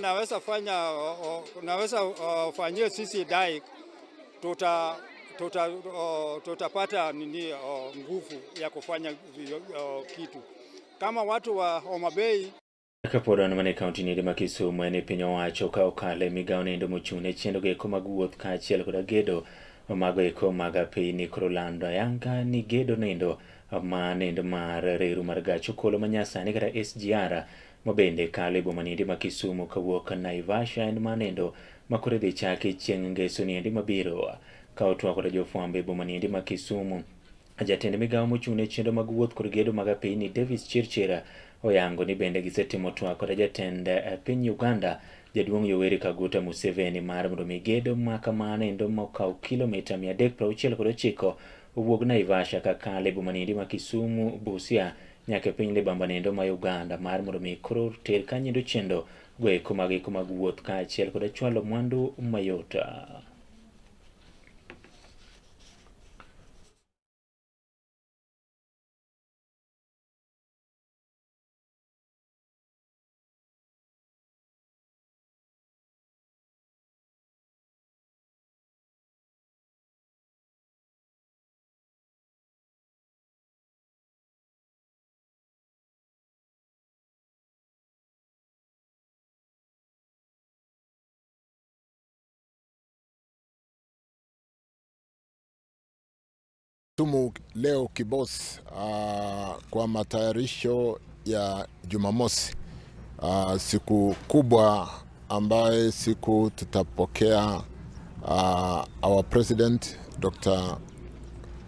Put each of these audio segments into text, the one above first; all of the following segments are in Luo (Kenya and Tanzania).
Naweza fanya naweza fanyia sisi dike tutapata nini nguvu ya kufanya kitu kama watu wa Homa Bay. Kapod wan mana e kaunti ni ma Kisumu en e piny owacho ka okalo e migawo nendo mochung' ne chenro eko mag wuoth kaachiel koda gedo mago eko mag apeyni koro lando ayanga ni gedo nendo ma nendo mar reru mar gach okolo manyasani kata SGR mabende kalo e boma niendi ma Kisumu kawuok Naivasha en manendo ma koro idhi chaki chieng' ngeso niendi mabiro. Ka otwak koda jofwambo e boma niendi ma Kisumu, jatend migawo mochung' ne chenro mag wuoth kod gedo mag apeyni Davis Chirchir oyango ni bende gisetimo twak kod jatend piny Uganda jaduong' Yoweri Kaguta Museveni mar mondo mi gedo ma kamano endo mokawo kilomita 369 owuog Naivasha kakalo e boma niendi ma Kisumu, Busia nyaka e piny libamba nendo ma Uganda mar mondo mi koro ter kanyo chenro goeko mag eko mag wuoth kaachiel koda chwalo mwandu mayot. Kisumu leo Kibos kwa matayarisho ya Jumamosi, siku kubwa ambaye siku tutapokea our President Dr.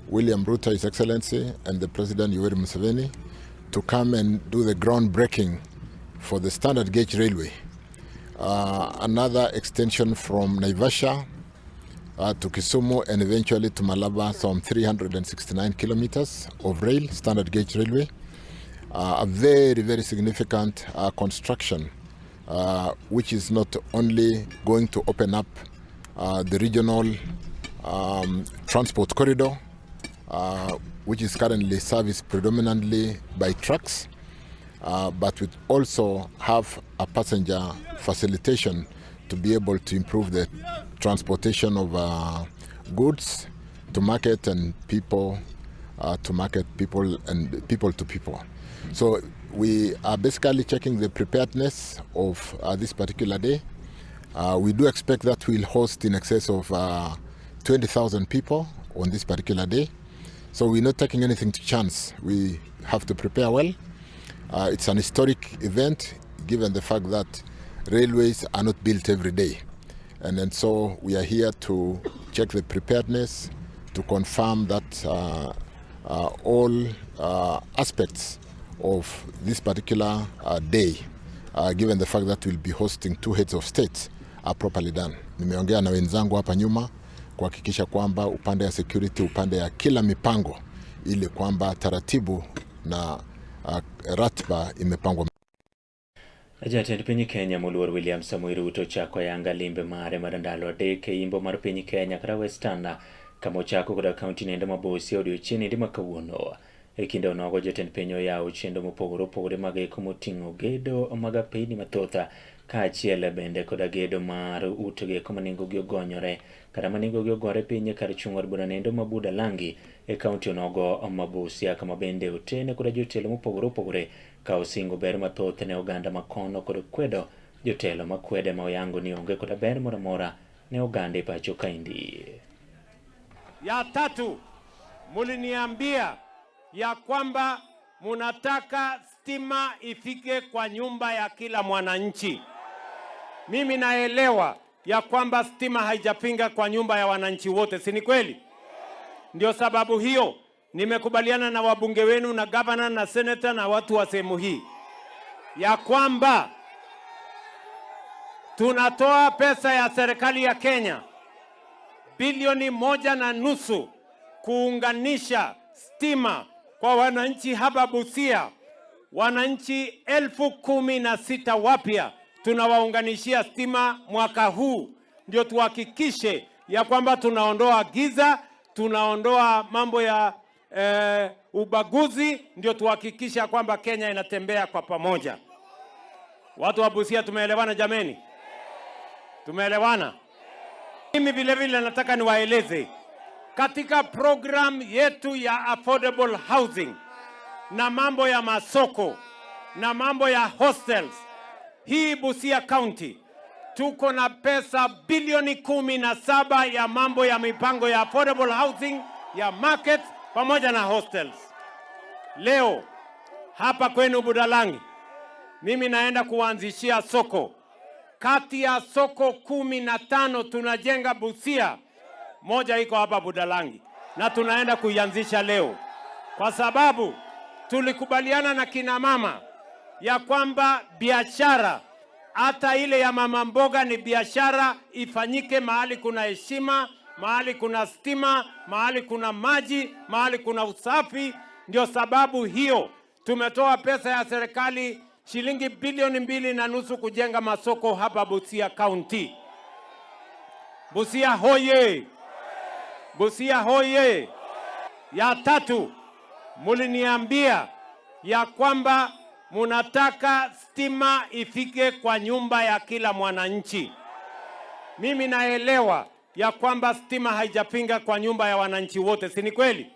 William Ruto, His Excellency, and the President Yoweri Museveni to come and do the groundbreaking for the standard gauge railway. Another extension from Naivasha to Kisumu and eventually to Malaba, some 369 kilometers of rail, standard gauge railway. A very, very significant construction, which is not only going to open up the regional transport corridor, which is currently serviced predominantly by trucks, but we also have a passenger facilitation to be able to improve the transportation of goods to market and people to market, people and people to people. So we are basically checking the preparedness of this particular day. We do expect that we'll host in excess of 20,000 people on this particular day. So we're not taking anything to chance. We have to prepare well. It's an historic event given the fact that railways are not built every day. And then so we are here to check the preparedness, to confirm that all aspects of this particular day, given the fact that we'll be hosting two heads of state, are properly done. Nimeongea na wenzangu hapa nyuma kuhakikisha kwamba upande ya security, upande ya kila mipango, ili kwamba taratibu na ratiba imepangwa. Jatend piny Kenya moluor William Samoei Ruto ochako ayanga limbe mare mar ndalo 3 e imbo mar piny Kenya kata Western kama ochako koda kaunti nendo ma Busia odiochieng' endi ma kawuono. E kinde onogo jatend piny oyawo chenro mopogore opogore mag eko moting'o gedo mag apeyni mathoth kaachiel bende koda gedo mar ute eko ma nengogi ogonyore kata ma nengogi ogore piny kar chung' od bura nendo ma Budalangi e kaunti onogo ma Busia kama bende otene koda jotelo mopogore opogore ka osingo ber mathoth ne oganda ma kono kod kwedo jotelo makwede ma oyango ni onge koda ber moro amora ne oganda e pacho kaendi. Ya tatu, muliniambia ya kwamba munataka stima ifike kwa nyumba ya kila mwananchi. Mimi naelewa ya kwamba stima haijafika kwa nyumba ya wananchi wote, si ni kweli? Ndio sababu hiyo nimekubaliana na wabunge wenu na gavana na seneta na watu wa sehemu hii ya kwamba tunatoa pesa ya serikali ya Kenya bilioni 1.5 kuunganisha stima kwa wananchi hapa Busia. Wananchi 16,000 wapya tunawaunganishia stima mwaka huu, ndio tuhakikishe ya kwamba tunaondoa giza, tunaondoa mambo ya ubaguzi, ndio tuhakikisha kwamba Kenya inatembea kwa pamoja. Watu wa Busia tumeelewana jameni? Tumeelewana? Mimi vile vile nataka niwaeleze katika program yetu ya affordable housing na mambo ya masoko na mambo ya hostels, hii Busia County tuko na pesa bilioni 17 ya mambo ya mipango ya affordable housing, ya markets pamoja na hostels. Leo hapa kwenu Budalangi, mimi naenda kuanzishia soko. Kati ya soko 15 tunajenga Busia, moja iko hapa Budalangi na tunaenda kuianzisha leo, kwa sababu tulikubaliana na kina mama ya kwamba biashara hata ile ya mama mboga ni biashara ifanyike mahali kuna heshima, mahali kuna stima, mahali kuna maji, mahali kuna usafi. Ndio sababu hiyo tumetoa pesa ya serikali shilingi bilioni 2.5 kujenga masoko hapa Busia County. Busia hoye! Busia hoye! Ya tatu, muliniambia ya kwamba munataka stima ifike kwa nyumba ya kila mwananchi. Mimi naelewa ya kwamba stima haijafika kwa nyumba ya wananchi wote, si ni kweli?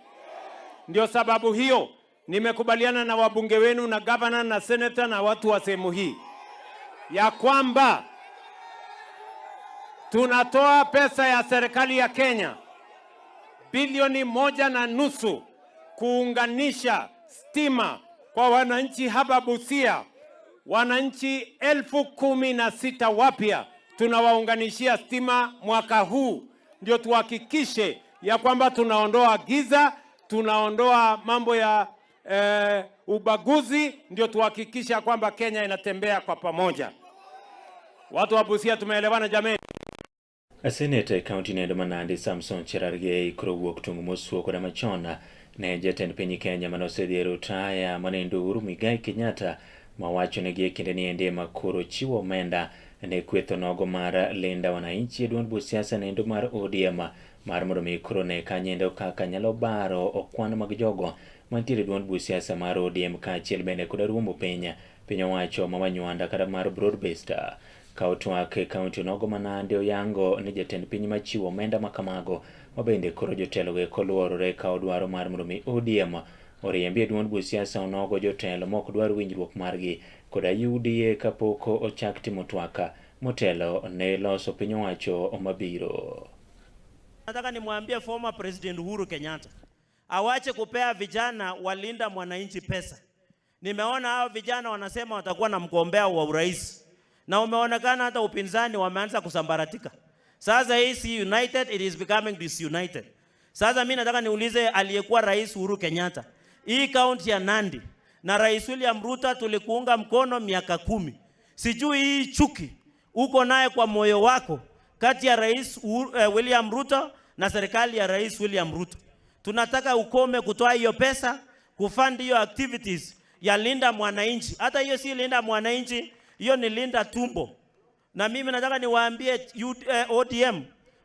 Ndio sababu hiyo nimekubaliana na wabunge wenu na governor na senator na watu wa sehemu hii ya kwamba tunatoa pesa ya serikali ya Kenya bilioni 1.5 kuunganisha stima kwa wananchi hapa Busia. Wananchi 16,000 wapya tunawaunganishia stima mwaka huu, ndio tuhakikishe ya kwamba tunaondoa giza, tunaondoa mambo ya ubaguzi, ndio tuhakikishe kwamba Kenya inatembea kwa pamoja. Watu wa Busia tumeelewana jameni? Seneta e kaunti nendo ma Nandi Samson Cherargei koro wuok tung' mosuo koda machon ne jatend piny Kenya manosedhi e rutaya manendo Uhuru Muigai Kenyatta mawacho ni gie kinde ni endi ma koro chiwo omenda ne kweth onogo mar Linda Wananchi e duond buch siasa nendo mar ODM mar mondo mi koro ne kanyendo kaka nyalo baro okwan mag jogo mantiere e duond buch siasa mar ODM kaachiel bende koda ruombo piny piny owacho ma Manywanda kata mar broad based. Ka otwak e kaunti onogo ma Nandi oyango ni jatend piny machiwo omenda makamago mabende koro jotelo go eko luorore ka odwaro mar mondo mi ODM oriembi e duond buch siasa onogo jotelo mok dwar winjruok margi koda UDA kapok ochak timo twak motelo ne loso piny owacho mabiro. Nataka nimwambie former President Uhuru Kenyatta awache kupea vijana walinda mwananchi pesa. Nimeona hao vijana wanasema watakuwa na mgombea wa urais, na umeonekana hata upinzani wameanza kusambaratika. Sasa hii si united, it is becoming disunited. Sasa mimi nataka niulize aliyekuwa Rais Uhuru Kenyatta, hii kaunti ya Nandi na Rais William Ruto tulikuunga mkono miaka 10. Sijui hii chuki uko naye kwa moyo wako kati ya Rais William Ruto na serikali ya Rais William Ruto. Tunataka ukome kutoa hiyo pesa kufund hiyo activities ya Linda Mwananchi. Hata hiyo si Linda Mwananchi, hiyo ni Linda Tumbo. Na mimi nataka niwaambie ODM,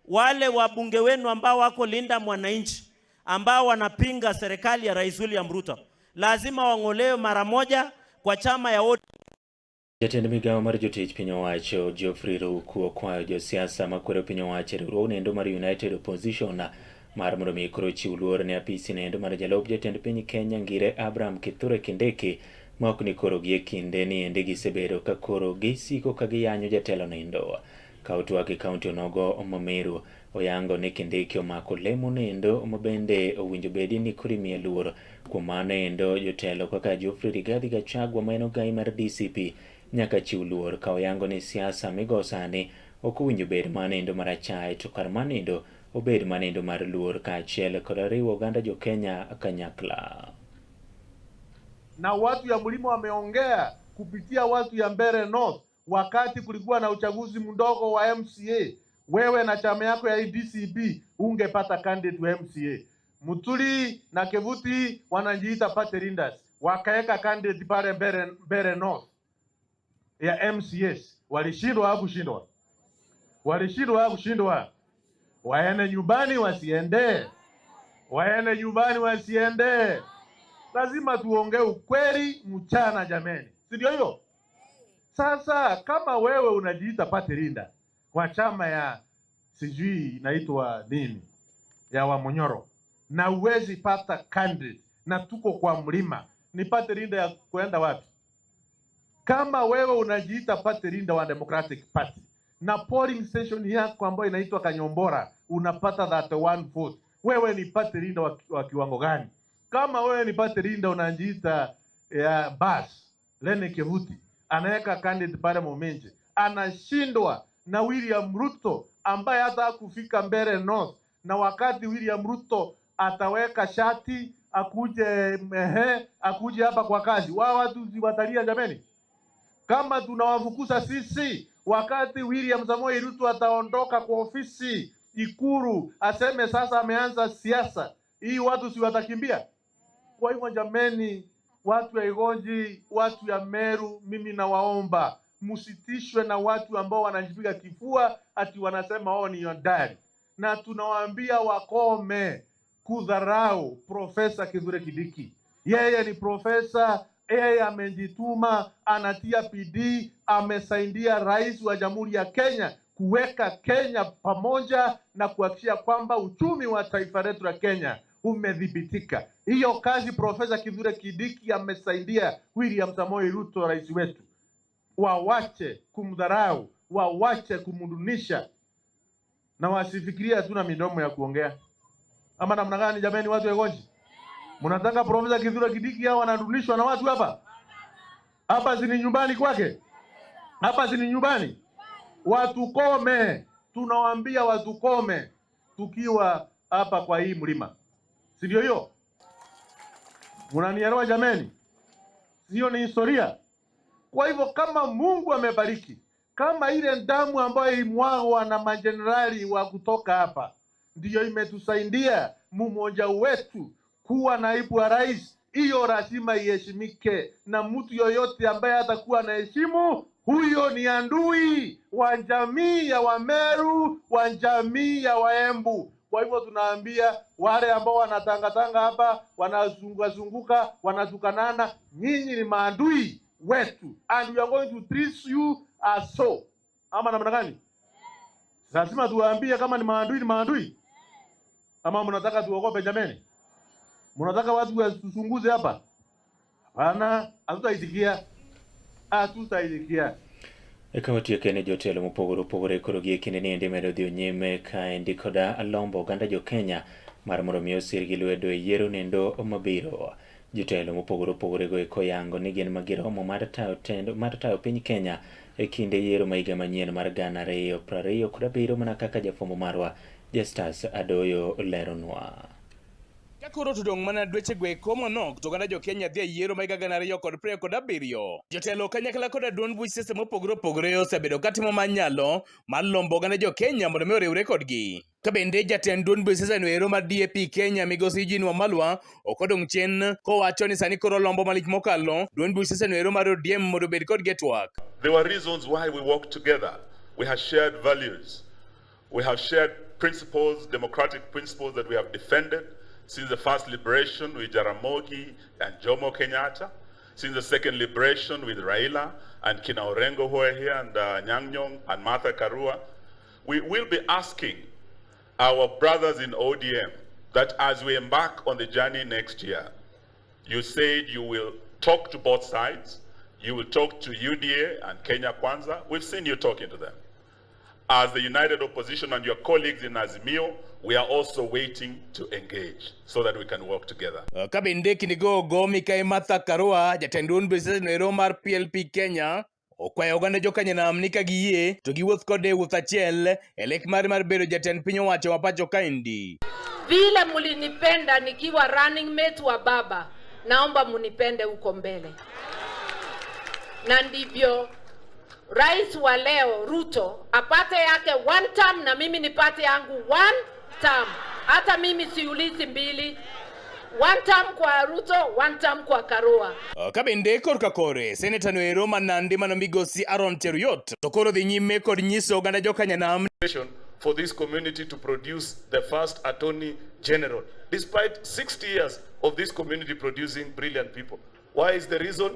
wale wabunge wenu ambao wako Linda Mwananchi, ambao wanapinga serikali ya Rais William Ruto, lazima wang'olewe mara moja kwa chama ya ODM. Jatend migawo mar jotich piny owacho Geoffrey Ruku okwayo josiasa makwedo piny owacho e riwruog nendo mar United Opposition mar mondo mi koro chiw luor ne apisi nendo mar jalup jatend piny Kenya Ngire Abraham Kithure Kindiki ma ok ni koro gie kinde ni endi gisebedo ka koro gisiko ka giyanyo jatelo nendo. Ka otwak e kaunti onogo ma Meru oyango ni Kindiki omako lemo nendo ma bende owinjo bedi ni koro imiye luor. Kuom mano endo jotelo kaka Geoffrey Rigathi Gachagua ma en ogai mar DCP nyaka chiw luor ka oyango ni siasa migo sani ok owinjo bed manendo mar achaye to kar manendo obed manendo mar luor kaachiel kod riwo oganda jo Kenya kanyakla. Na watu ya mlima wameongea kupitia watu ya Mbeere North wakati kulikuwa na uchaguzi mdogo wa MCA. Wewe na chama yako ya DCP ungepata candidate wa MCA. Muturi na Kevuti wanajiita party leaders, wakaweka candidate pale Mbeere North ya MCAs. Walishindwa au kushindwa? Walishindwa au kushindwa? Waende nyumbani wasiende? Waende nyumbani wasiende? Lazima tuongee ukweli mchana jameni, si ndio hivyo? Sasa kama wewe unajiita party leader kwa chama ya sijui inaitwa nini ya Wamunyoro na uwezi pata candidate na tuko kwa mlima, ni party leader ya kuenda wapi? Kama wewe unajiita party leader wa Democratic Party na polling station yako ambayo inaitwa Kanyombora unapata 31 vote, wewe ni party leader wa kiwango gani? Kama wewe ni party leader unajiita ya Bas Lene Kivuti, anaweka candidate pale Muminji, anashindwa na William Ruto ambaye hata hakufika Mbeere North, na wakati William Ruto ataweka shati akuje akuje hapa kwa kazi, wao watu watalia jameni. Kama tunawafukuza sisi, wakati William Samoei Ruto ataondoka kwa ofisi Ikuru aseme sasa ameanza siasa hii, watu si watakimbia? Kwa hivyo jameni, watu ya Igonji, watu ya Meru, mimi nawaomba msitishwe na watu ambao wanajipiga kifua ati wanasema wao ni hodari, na tunawaambia wakome kudharau Profesa Kithure Kindiki. Yeye ni profesa, yeye amejituma, anatia bidii, amesaidia rais wa Jamhuri ya Kenya kuweka Kenya pamoja na kuhakikisha kwamba uchumi wa taifa letu la Kenya umedhibitika. Hiyo kazi Profesa Kithure Kindiki amesaidia William Samoei Ruto, rais wetu. Wawache kumdharau, wawache kumdunisha, na wasifikirie hatuna midomo ya kuongea. Ama namna gani jameni, watu wa Igonji? Mnataka Profesa Kithure Kindiki hao wanadunishwa na watu hapa? Hapa si ni nyumbani kwake? Hapa si ni nyumbani? Watukome, tunawaambia watukome tukiwa hapa kwa hii mlima. Si ndio hiyo? Mnanielewa jameni? Sio ni historia? Kwa hivyo kama Mungu amebariki, kama ile damu ambayo imwagwa na majenerali wa kutoka hapa ndiyo imetusaidia mmoja wetu kuwa naibu wa rais, hiyo lazima iheshimike, na mtu yoyote ambaye hatakuwa anaheshimu huyo ni adui wa jamii ya Wameru, wa jamii ya Waembu. Kwa hivyo tunaambia wale ambao wanatangatanga hapa, wanazungukazunguka, wanatukanana, nyinyi ni maadui wetu, and we are going to treat you as so. Ama namna gani? Lazima tuwaambie kama ni maadui ni maadui. Ama mnataka tuogope jameni? Mnataka watu watusunguze hapa? Hapana, hatutaitikia. Hatutaitikia. Eka watiyo ne jotelo mopogore opogore koro gi e kinde ni endi medo dhi nyime kaendi koda lombo oganda jo Kenya mar mondo mi osir gi lwedo e yiero nendo mabiro. Jotelo mopogore opogore go eko yango ni gin magiromo mar tayo tendo mar tayo piny Kenya e kinde yiero ma higa manyien mar 2027 mana kaka jafwambo marwa Justus Adoyo leronwa. Ka koro to dong' mana dweche go eko manok to oganda jo Kenya dhi e yiero ma higa 2027. Jotelo kanyakla koda duond buch siasa mopogore opogore osebedo katimo manyalo mar lombo oganda jo Kenya mondo mi oriwre kodgi. Ka bende jatend duond buch siasa no ero mar DAP Kenya migosi Eugene Wamalwa ok odong' chien kowacho ni sani koro lombo malich mokalo duond buch siasa no ero mar ODM mondo obed kodgi e twak. There were reasons why we worked together. We have shared values. We have shared principles, democratic principles that we have defended since the first liberation with Jaramogi and Jomo Kenyatta, since the second liberation with Raila and Kina Orengo who are here, and Anyang' Nyong'o and Martha Karua. We will be asking our brothers in ODM that as we embark on the journey next year, you said you will talk to both sides, you will talk to UDA and Kenya Kwanza. We've seen you talking to them. As the United Opposition and your colleagues in Azimio, we are also waiting to engage so that we can work together. Ka bende kinde gogo Mikai Martha Karua jatend duond buch siasa no ero mar PLP Kenya okwayo oganda jokanyanam ni ka giyie to giwuoth kode e wuoth achiel e lek mare mar bedo jatend piny owacho ma pacho kaendi. Vile mulinipenda nikiwa running mate wa baba, naomba munipende huko mbele. Na ndivyo rais wa leo Ruto apate yake one term na mimi nipate yangu one term. Hata mimi siulizi mbili. One term kwa Ruto, one term kwa Karua. Ka bende korka kore seneta no ero ma Nandi mano migosi Aaron Cheruiyot to koro dhi nyime kod nyiso oganda jokanyanam for this community to produce the first attorney general, despite 60 years of this community producing brilliant people. Why is the reason?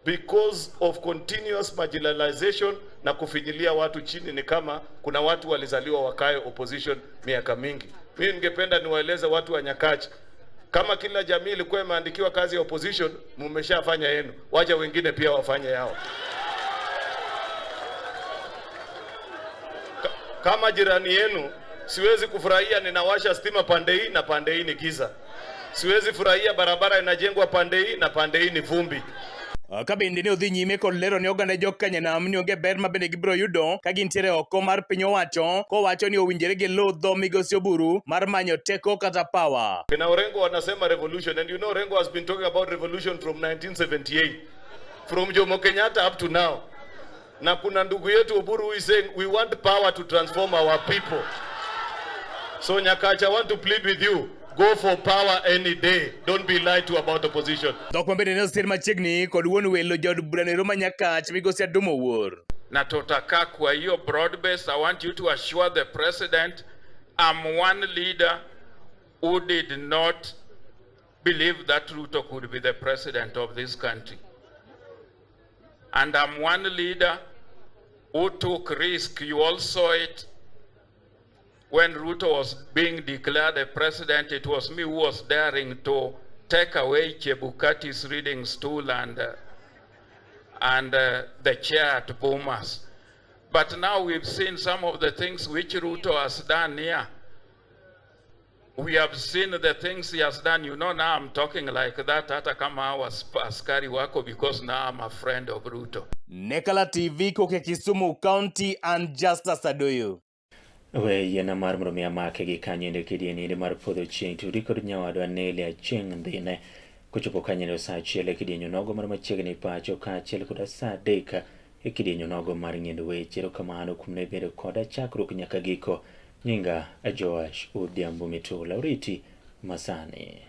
because of continuous marginalization na kufinyilia watu chini. Ni kama kuna watu walizaliwa wakae opposition miaka mingi. Mimi ningependa niwaeleze watu wa Nyakach, kama kila jamii ilikuwa imeandikiwa kazi ya opposition, mumeshafanya yenu, wacha wengine pia wafanye yao. Kama jirani yenu, siwezi kufurahia ninawasha stima pande hii na pande hii ni giza. Siwezi furahia barabara inajengwa pande hii na pande hii ni vumbi. Ka bende ne odhi nyime kod lero ne oganda jo Kenya nam ni onge ber ma bende gibiro yudo ka gintiere oko mar piny owacho kowacho ni owinjore giluw dho migosi Oburu mar manyo teko kata power. Kina Orengo wanasema revolution, and you know Orengo has been talking about revolution from 1978, from Jomo Kenyatta up to now. Na kuna ndugu yetu Oburu who is saying we want power to transform our people. So Nyakach, I want to plead with you, go for power any day. Don't be lied to about opposition. Dhok ma bende ne osir machiegni kod wuon welo jaod bura nero ma Nyakach migosi Adumo Owuor. Na tutakaa kwa hiyo broad base. I want you to assure the president I'm one leader who did not believe that Ruto could be the president of this country. And I'm one leader who took risk. You all saw it when Ruto was being declared a president. It was me who was daring to take away Chebukati's reading stool and the chair at Bomas. But now we've seen some of the things which Ruto has done here. We have seen the things he has done. You know, now I'm talking like that, hata kama hawa askari wako, because now I'm a friend of Ruto. Nekala TV koke Kisumu County and Justus Adoyo. We yiena mar mondo mi amake gi kanyo endo kidieny mar podho chieng' tudi kod nyawadwa Nelly Achieng' Ndhine kochopo kanyo sa achiel e kidieny onogo mar machiegni pacho kaachiel koda sa 3 e kidieny onogo mar ng'iendo weche. Erokamano kuom ne bedo koda chakruok nyaka giko. Nyinga Joash Odhiambo Mitula, oriti masani.